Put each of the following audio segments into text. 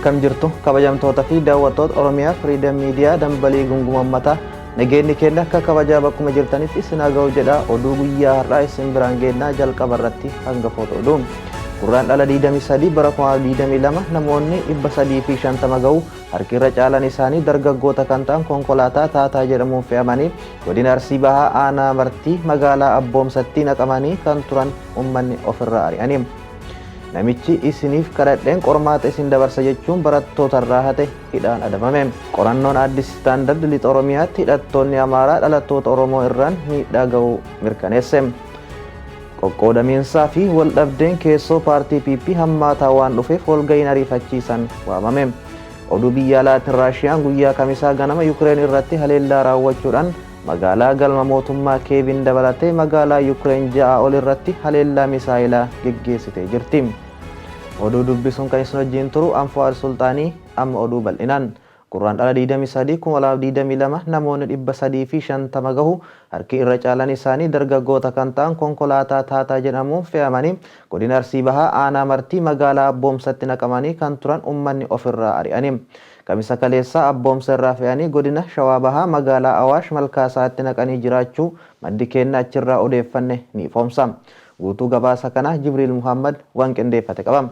Akkam jirtu kabajamtoota fi daawwattoota Oromiyaa Freedom Media dambalii gunguma ummataa nageenyi keenya akka kabajaa bakkuma jirtanitti isin haa ga'u jedha oduu guyyaa har'aa isin biraan geennaa jalqaba irratti hangafoota oduu. Gurraandhala 23 bara 2022 namoonni 350 ga'u harki irra caalan isaanii dargaggoota kan ta'an konkolaataa Taataa jedhamuun fe'amanii godina Arsii Bahaa aanaa Martii magaalaa Abboomsatti naqamanii kan turan ummanni ofirraa ari'anii. Namichi isiniif kadhadheen qormaata isin dabarsa jechuun barattootarraa hate hidhaan adabame. Qorannoon Addis Standard Lixa Oromiyaatti hidhattoonni Amaaraa dhalattoota Oromoo irraan miidhaa ga'uu mirkaneesse. Qoqqoodamiinsaa fi waldhabdeen keessoo paartii PP hammaataa waan dhufeef walga'iin ariifachiisan waamame. Oduu biyya alaatiin Raashiyaan guyyaa Kamisaa ganama Yukireen irratti haleellaa raawwachuudhaan magaalaa galma mootummaa Keeviin dabalatee magaalaa Yukireen 6 ol irratti haleellaa misaayilaa geggeessitee jirti. Oduu dubbisuun kan isin wajjin turu an Fu'aad Sulxaanii amma oduu bal'inaan. Gurraandhala 23, 2022 namoonni 350 gahu harki irra caalan isaanii dargaggoota kan ta'an konkolaataa Taataa jedhamuun fe'amanii godina Arsii Bahaa aanaa Martii magaalaa Abboomsatti naqamanii kan turan ummanni ofirraa ari'ani. Kamisa kaleessaa Abboomsa irraa fe'anii godina Shawaa Bahaa magaalaa Awaash Malkaasaatti naqanii jiraachuu maddi keenna achirraa odeeffanne ni ifoomsa. Guutuu gabaasa kanaa Jibriil Muhaammad waan qindeeffate qaba.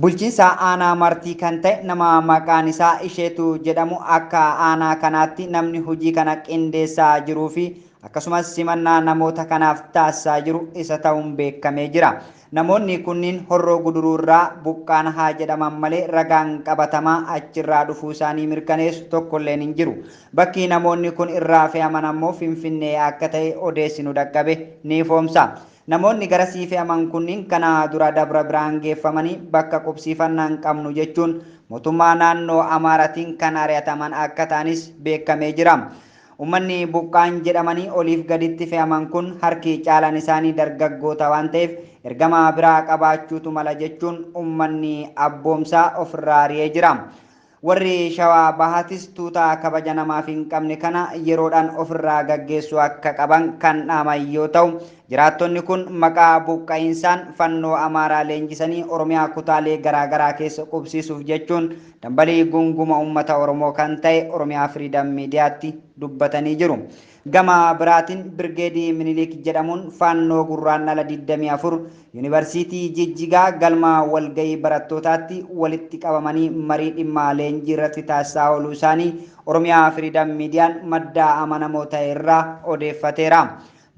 Bulchiinsa aanaa Martii kan ta'e nama maqaan isaa Isheetuu jedhamu akka aanaa kanaatti namni hojii kana qindeessaa jiruu fi akkasumas simannaa namoota kanaaf taasisaa jiru isa ta'uun beekamee jira. Namoonni kunniin Horroo Guduruu irraa buqqaan haa jedhaman malee ragaan qabatamaa achirraa dhufuu isaanii mirkaneessu tokkolleen hin jiru. Bakki namoonni kun irraa fe'aman ammoo Finfinnee akka ta'e odeessi nu dhaqqabe ni ifoomsa. Namoonni garasii fe'aman kunniin kana dura Dabra Birhaan geeffamanii bakka qubsiifannaa hin qabnu jechuun mootummaa naannoo Amaaratiin kan ari'ataman akka ta'anis beekamee jira. Ummanni buqqa'an jedhamanii oliif gaditti fe'aman kun harki caalaan isaanii dargaggoota waan ta'eef ergama biraa qabaachuutu mala jechuun ummanni Abboomsaa ofirraa ari'ee jira. Warri Shawaa Bahaatis tuuta kabaja namaaf hin qabne kana yeroodhaan ofirraa gaggeessuu akka qaban kan dhaaman yoo ta'u, jiraattonni kun maqaa buqqa'iinsaan fannoo Amaaraa leenjisanii Oromiyaa kutaalee garaa garaa keessa qubsiisuuf jechuun dambalii gunguma uummata Oromoo kan ta'e Oromiyaa Freedom Mediatti dubbatanii jiru. Gama biraatiin Birgeedii Minilik jedhamuun Faannoo Gurraandhala 24 Yuunivarsiitii Jijjigaa galma walgahii barattootaatti walitti qabamanii marii dhimma leenjii irratti taasisaa ooluu isaanii Oromiyaa Freedom Median madda amanamoo ta'e irraa odeeffateera.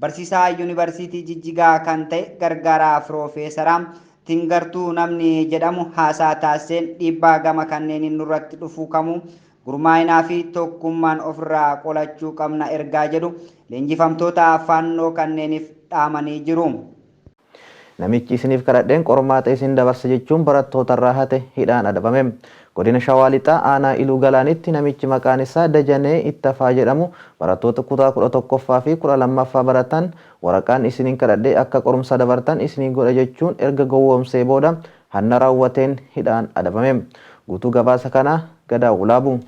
Barsiisaa Yuunivarsiitii Jijjigaa kan ta'e gargaaraa Firoofeesaraa Tingartuu namni jedhamu haasaa taasiseen dhiibbaa gama kanneeniin nurratti dhufuu kamuu Gurmaa'inaa fi tokkummaan ofirraa qolachuu qabna ergaa jedhu leenjifamtoota Faannoo kanneeniif dhaamanii jiru. Namichi isiniif kadhadheen qormaata isin dabarsa jechuun barattootarraa hate hidhaan adabame. Godina Shawaa Lixaa aanaa Iluu Galaanitti namichi maqaan isaa Dajanee Ittafaa jedhamu barattoota kutaa 11ffaa fi 12ffaa baratan waraqaan isinin kadhadhee akka qorumsa dabartan isinii godha jechuun erga gowwoomsee booda Hanna raawwateen hidhaan adabame. Guutuu gabaasa kanaa Gadaa Wulaabu.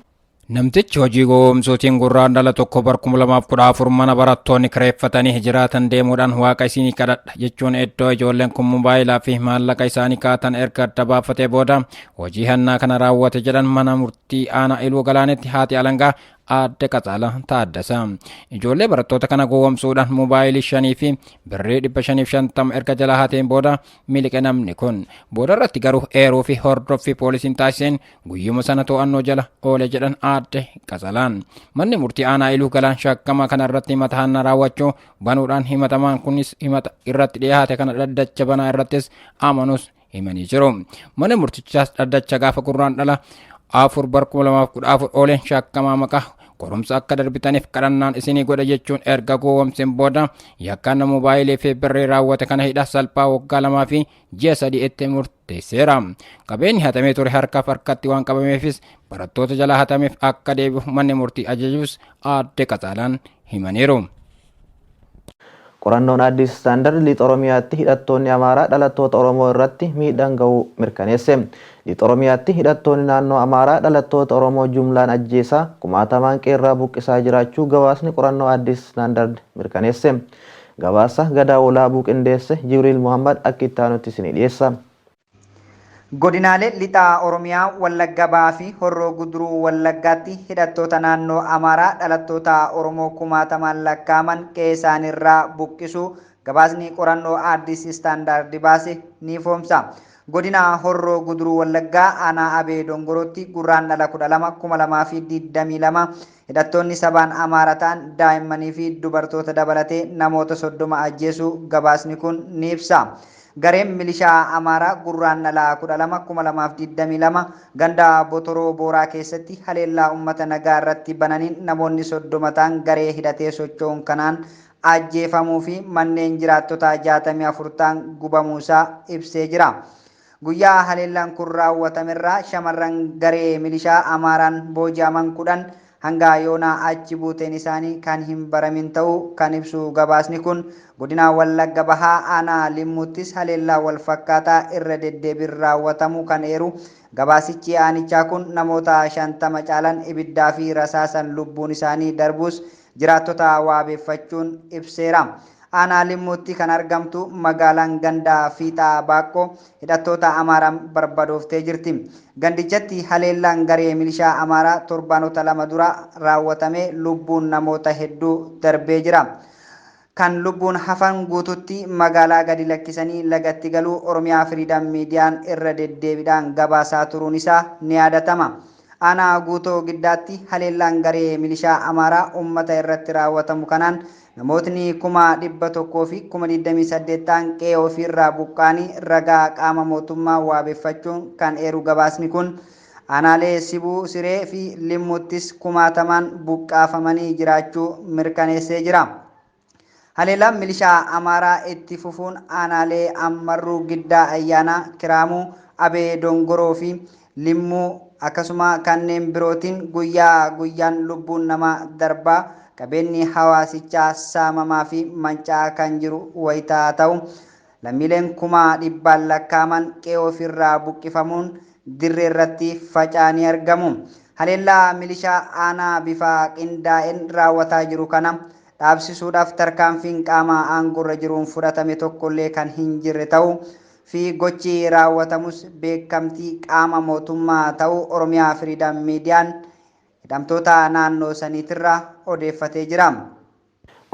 Namtichi hojii gowwoomsuutiin Gurraandhala 1 bar 2014 mana barattoonni kireeffatanii jiraatan deemuudhaan waaqa isinii kadhadha jechuun iddoo ijoolleen kun mobaayilaa fi maallaqa isaanii kaatan erga adda baafatee booda hojii hannaa kana raawwate jedhan mana murtii aanaa Iluu Galaanitti haati alangaa Aadde Qaxaalaa Taaddasaa. Ijoollee barattoota kana gowwomsuudhaan mobaayilii shanii fi birrii 550 erga jalaa hateen booda miliqe namni kun. Booda irratti garuu eeruu fi hordoffii poolisiin taasiseen guyyuma sana to'annoo jala oole jedhan Aadde Qaxalaan. Manni murtii aanaa Iluu Galaan shakkamaa kana irratti himata hanna raawwachuu banuudhaan himatamaan kunis himata irratti dhiyaate kana dhaddacha banaa irrattis amanus himanii jiru. Manni murtichaas dhaddacha gaafa Gurraandhala 4 bar 2014 ooleen shakkamaa maqaa qorumsa akka darbitaniif kadhannaan isinii godha jechuun erga gowwomseen booda yakkaan moobaayilii fi birrii raawwate kana hidha salphaa waggaa 2 fi ji'a 3 itti murteesseera. Qabeenyi hatamee ture harkaaf harkatti waan qabameefis barattoota jalaa hatameef akka deebi'u manni murtii ajajuus Aadde Qaxaalaan himaniiru. Qorannoon Addis Standard Lixa Oromiyaatti hidhattoonni Amaaraa dhalattoota Oromoo irratti miidhaan gahuu mirkaneesse. Lixa Oromiyaatti hidhattoonni naannoo Amaaraa dhalattoota Oromoo jumlaan ajjeesaa, kumaatamaan qeerraa buqqisaa jiraachuu gabaasni qorannoo Addis Standard mirkaneesse. Gabaasa Gadaa Wolaabuu qindeesse Jibriil Mohaammad akka itti aanutti isinii dhiyeessa. Godinaalee lixaa Oromiyaa Wallagga Bahaa fi Horroo Guduruu Wallaggaatti hidhattoota naannoo Amaaraa dhalattoota Oromoo kumaatamaan lakkaa'aman qe'ee isaaniirraa buqqisuu gabaasni qorannoo Addis Standard baase ni ifoomsa. Godina Horroo Guduruu Wallaggaa aanaa Abee Dongorootti Gurraandhala 12 2022 hidhattoonni sabaan Amaara ta'an daa'immanii fi dubartoota dabalatee namoota 30 ajjeesuu gabaasni kun ni ibsa. Gareen milishaa Amaaraa Gurraandhala 12 2022 ganda Botoroo Booraa keessatti haleellaa uummata nagaa irratti bananiin namoonni 30 ta'an garee hidhatee socho'uun kanaan ajjeefamuu fi manneen jiraattotaa 64 ta'an gubamuusaa ibsee jira. Guyyaa haleellaan kun raawwatamerraa shamarran garee milishaa Amaaraan booji'aman 10 hanga yoonaa achi buuteen isaanii kan hin baramin ta'uu kan ibsu gabaasni kun, godina Wallagga Bahaa aanaa Limmuuttis haleellaa wal fakkaataa irra deddeebiin raawwatamu kan eeru gabaasichi aanichaa kun, namoota 50 caalan ibiddaa fi rasaasan lubbuun isaanii darbuus jiraattota waabeeffachuun ibseera. Aanaa Limmuutti kan argamtu magaalaan ganda Fiixaa Baaqqoo hidhattoota Amaaraan barbadooftee jirti. Gandichatti haleellaan garee milishaa Amaaraa torbaanota 2 dura raawwatamee lubbuun namoota hedduu darbee jira. Kan lubbuun hafan guututti magaalaa gadi lakkisanii lagatti galuu Oromiyaa Firiidam Miidiyaan irra deddeebiidhaan gabaasaa turuun isaa ni yaadatama. Aanaa Guutoo Giddaatti haleellaan garee milishaa Amaaraa uummata irratti raawwatamu kanaan namootni 128,000 ta'an qe'ee ofiirraa buqqaanii ragaa qaama mootummaa waabeeffachuun kan eeru gabaasni kun, aanaalee Sibuu Siree fi Limmuuttis kumaatamaan buqqaafamanii jiraachuu mirkaneessee jira. Haleellaan milishaa Amaaraa itti fufuun aanaalee Ammarruu, Giddaa Ayyaanaa, Kiraamuu, Abee Dongoroo fi Limmuu akkasuma kanneen birootiin guyyaa guyyaan lubbuun namaa darbaa, qabeenyi hawaasichaa saamamaa fi manca'aa kan jiru wayitaa ta'u, lammiileen kuma dhibbaan lakkaa'aman qe'ee ofiirraa buqqifamuun dirree irratti faca'anii argamu. Haleellaa milishaa aanaa bifa qindaa'een raawwataa jiru kana dhaabsisuudhaaf tarkaanfiin qaama aangoorra jiruun fudhatame tokkollee kan hin jirre ta'uu fi gochi raawwatamus beekamtii qaama mootummaa ta'uu Oromiyaa Firiidam Miidiyaan hidhamtoota naannoo saniitirraa odeeffatee jira.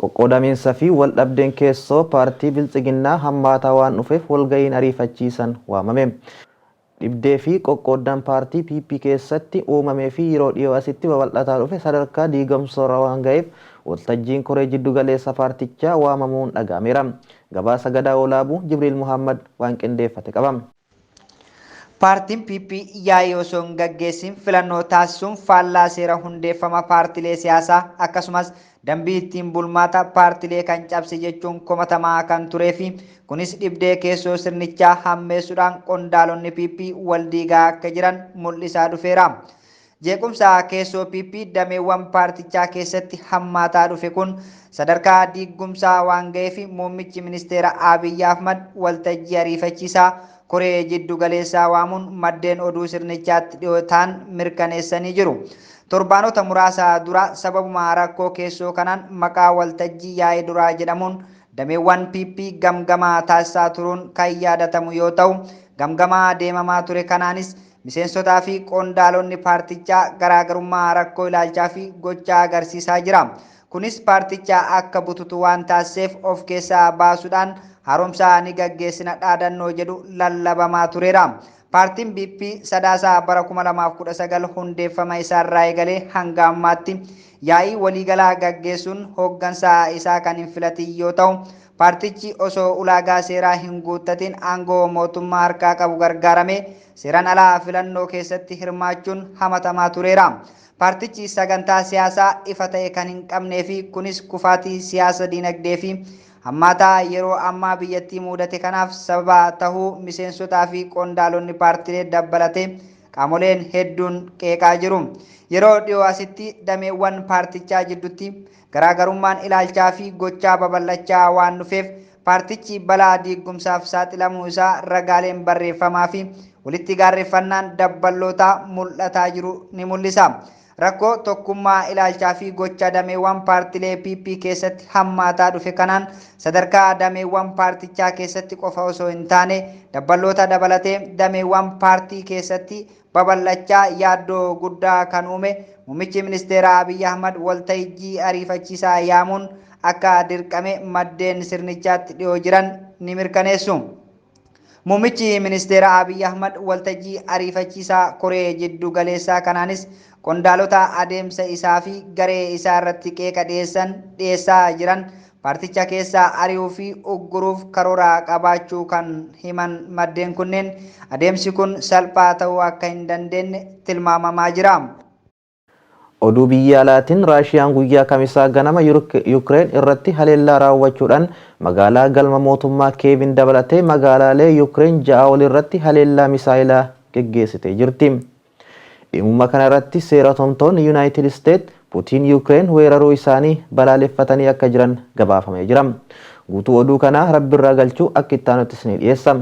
Qoqqoodamiinsa fi waldhabdeen keessoo paartii Biltsiginnaa hammaataa waan dhufeef walga'iin ariifachiisan waamame. Dhibdee fi qoqqooddaan paartii PP keessatti uumamee fi yeroo dhiyoo asitti babal'ataa dhufe sadarkaa diigamsoorra waan ga'eef waltajjiin koree jiddu galeessa paartichaa waamamuun dhaga'ameera. Gabaasa Gadaa Olaabuu Jibriil Muhammad waan qindeeffate qaba. Paartiin PP yaa'ii osoo hin gaggeessin filannoo taasisuun faallaa seera hundeeffama paartilee siyaasaa akkasumas dambii ittiin bulmaata paartilee kan cabse jechuun komatamaa kan turee fi kunis dhibdee keessoo sirnichaa hammeessuudhaan qondaalonni PP wal diigaa akka jiran mul'isaa dhufeera. Jeequmsa keessoo PP dameewwan paartichaa keessatti hammaataa dhufe kun sadarkaa diigumsaa waan ga'eef muummichi ministeera Abiy Ahmad waltajjii ariifachiisaa koree jiddu galeessaa waamuun maddeen oduu sirnichaatti dhiyoo ta'an mirkaneessanii jiru. Torbaanota muraasa dura sababuma rakkoo keessoo kanaan maqaa waltajjii yaa'ii duraa jedhamuun dameewwan PP gamgamaa taasisaa turuun kan yaadatamu yoo ta'u, gamgamaa deemamaa ture kanaanis miseensotaa fi qondaalonni paartichaa garaagarummaa rakkoo ilaalchaa fi gochaa agarsiisaa jira. Kunis paartichaa akka bututu waan taasiseef of keessaa baasuudhaan haaromsaa ni gaggeessina dhaadannoo jedhu lallabamaa tureera. Paartiin BP Sadaasaa bara 2019 hundeeffama isaarraa eegalee hanga ammaatti yaa'ii waliigalaa gaggeessuun hooggansa isaa kan hin filatin yoo ta'u, paartichi osoo ulaagaa seeraa hin guuttatin aangoo mootummaa harkaa qabu gargaaramee seeraan alaa filannoo keessatti hirmaachuun hamatamaa tureera. Paartichi sagantaa siyaasaa ifa ta'e kan hin qabnee fi kunis kufaatii siyaasa dinagdee fi hammaataa yeroo ammaa biyyattii mudate kanaaf sababa tahuu miseensotaa fi qondaalonni paartilee dabalatee qaamoleen hedduun qeeqaa jiru. Yeroo dhiyoo asitti dameewwan paartichaa jidduutti garaagarummaan ilaalchaa fi gochaa babal'achaa waan dhufeef paartichi balaa diigumsaaf saaxilamuu isaa ragaaleen barreeffamaa fi walitti gaarreeffannaan dabballootaa mul'ataa jiru ni mul'isa. Rakkoo tokkummaa ilaalchaa fi gocha dameewwan paartilee PP keessatti hammaataa dhufe kanaan sadarkaa dameewwan paartichaa keessatti qofa osoo hin taane dabballoota dabalatee dameewwan paartii keessatti babal'achaa yaaddoo guddaa kan uume muummichi ministeeraa Abiy Ahmad waltajjii ariifachiisaa yaamuun akka dirqame maddeen sirnichaatti dhiyoo jiran ni mirkaneessu. Muummichi ministeera Abiy Ahmad waltajjii ariifachiisaa koree jiddu galeessaa kanaanis qondaalota adeemsa isaa fi garee isaa irratti qeeqa dhiyeessan dhiyeessaa jiran paarticha keessaa ari'uu fi ugguruuf karoora qabaachuu kan himan maddeen kunneen adeemsi kun salphaa ta'uu akka hin dandeenye tilmaamamaa jira. Oduu biyya alaatiin, Raashiyaan guyyaa Kamisaa ganama Yukireen irratti haleellaa raawwachuudhaan magaalaa galma mootummaa Keevin dabalatee magaalaalee Yukireen 6 ol irratti haleellaa misaayilaa geggeessitee jirti. Dhimma kana irratti seera tumtoonni Yuunaayitid Isteet Putiin Yukireen weeraruu isaanii balaaleffatanii akka jiran gabaafamee jira. Guutuu oduu kanaa Rabbirraa Galchuu akka itti aanutti isinii dhiyeessa.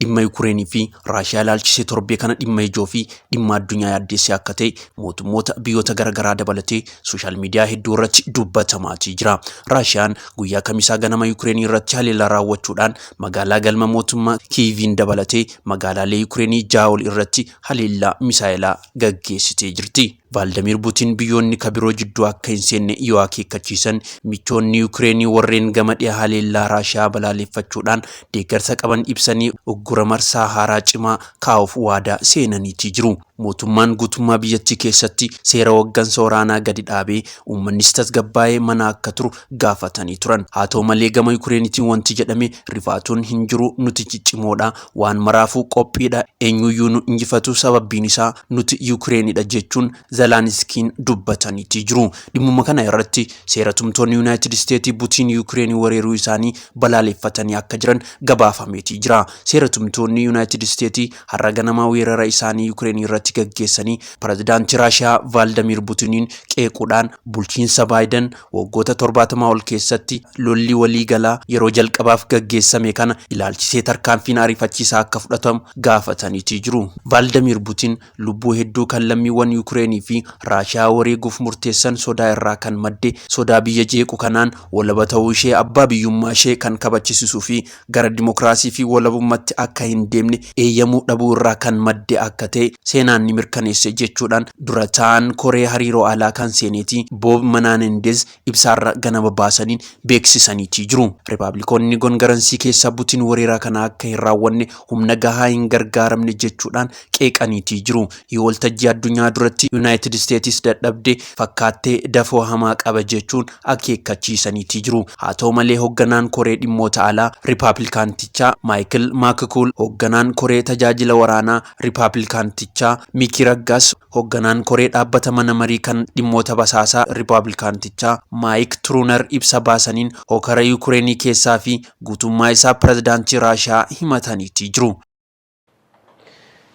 Dhimma Yukureenii fi Raashiyaa ilaalchisee torbee kana dhimma ijoo fi dhimma addunyaa yaaddessee akka ta'e mootummoota biyyoota garaagaraa dabalatee sooshaal miidiyaa hedduu irratti dubbatamaatii jira. Raashiyaan guyyaa Kamisaa ganama Yukureenii irratti haleellaa raawwachuudhaan magaalaa galma mootummaa Kiiviin dabalatee magaalaalee Yukureenii 6 ol irratti haleellaa misaayilaa gaggeessitee jirti. Vaaldamiir Putiin biyyoonni kabiroo jidduu akka hin seenne yoo akeekkachiisan, michoonni Yukireenii warreen gama dhiha haleellaa Raashiyaa balaaleffachuudhaan deeggarsa qaban ibsanii uggura marsaa haaraa cimaa kaa'uuf waadaa seenaniitii jiru. Mootummaan guutummaa biyyattii keessatti seera hoggansa waraanaa gadi dhaabee uummannis tasgabbaa'ee mana akka turu gaafatanii turan. Haa ta'u malee, gama Yukireenitiin wanti jedhame rifaatuun hin jiru, nuti ciccimoodha, waan maraafuu qophiidha, eenyuyyuu nu injifatu, sababbiin isaa nuti Yukireenidha jechuun Zalaaniskiin dubbataniitii jiru. Dhimmuma kana irratti seera tumtoonni Yuunaayitid Isteetii Putiin Yukireenii weeraruu isaanii balaaleffatanii akka jiran gabaafameetii jira. Seera tumtoonni Yuunaayitid Isteetii har'a ganama weerara isaanii Yukireenii irratti gaggeessanii pirezidaantii Raashiyaa Vaaldamiir Putiniin qeequudhaan, bulchiinsa Baayiden waggoota 70 ol keessatti lolli waliigalaa yeroo jalqabaaf gaggeessame kana ilaalchisee tarkaanfiin ariifachiisaa akka fudhatamu gaafataniitii jiru. Vaaldamiir Putin lubbuu hedduu kan lammiiwwan Yukireenii fi Raashiyaa wareeguuf murteessan sodaa irraa kan madde, sodaa biyya jeequ kanaan walaba ta'uu ishee, abbaa biyyummaa ishee kan kabachisiisuu fi gara dimokiraasii fi walabummaatti akka hin deemne eeyyamuu dhabuu irraa kan madde akka ta'e seenaan ni mirkaneesse jechuudhaan dura ta'an koree hariiroo alaa kan seeneetii Boob Manaanendez ibsaarra ganama baasaniin beeksisaniitii jiru. Ripaablikoonni gongaransii keessaa Putiin weerara kana akka hin raawwanne humna gahaa hin gargaaramne jechuudhaan qeeqaniitii jiru. Yoo waltajjii addunyaa duratti Yuunaayitid Isteetis dadhabde fakkaattee dafoo hamaa qaba jechuun akeekkachiisaniitii jiru. Haa ta'u malee, hoogganaan koree dhimmoota alaa Ripaablikaantichaa Maayikil Maakkuul, hoogganaan koree tajaajila waraanaa Ripaablikaantichaa Miki Raggaas, hoogganaan koree dhaabbata mana marii kan dhimmoota basaasaa Ripaablikaantichaa Maayik Turuunar ibsa baasaniin hokara Yukureenii keessaa fi guutummaa isaa pirezidaantii Raashiyaa himataniitii jiru.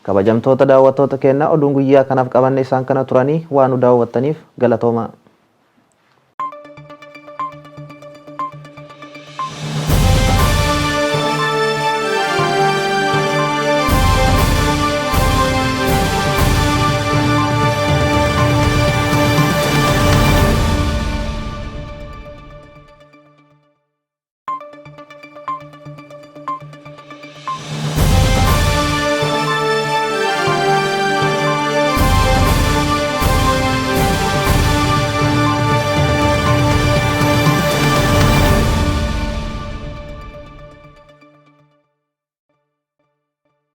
Kabajamtoota daawwattoota keenyaa, oduun guyyaa kanaaf qabanne isaan kana turanii. Waan nu daawwattaniif galatooma.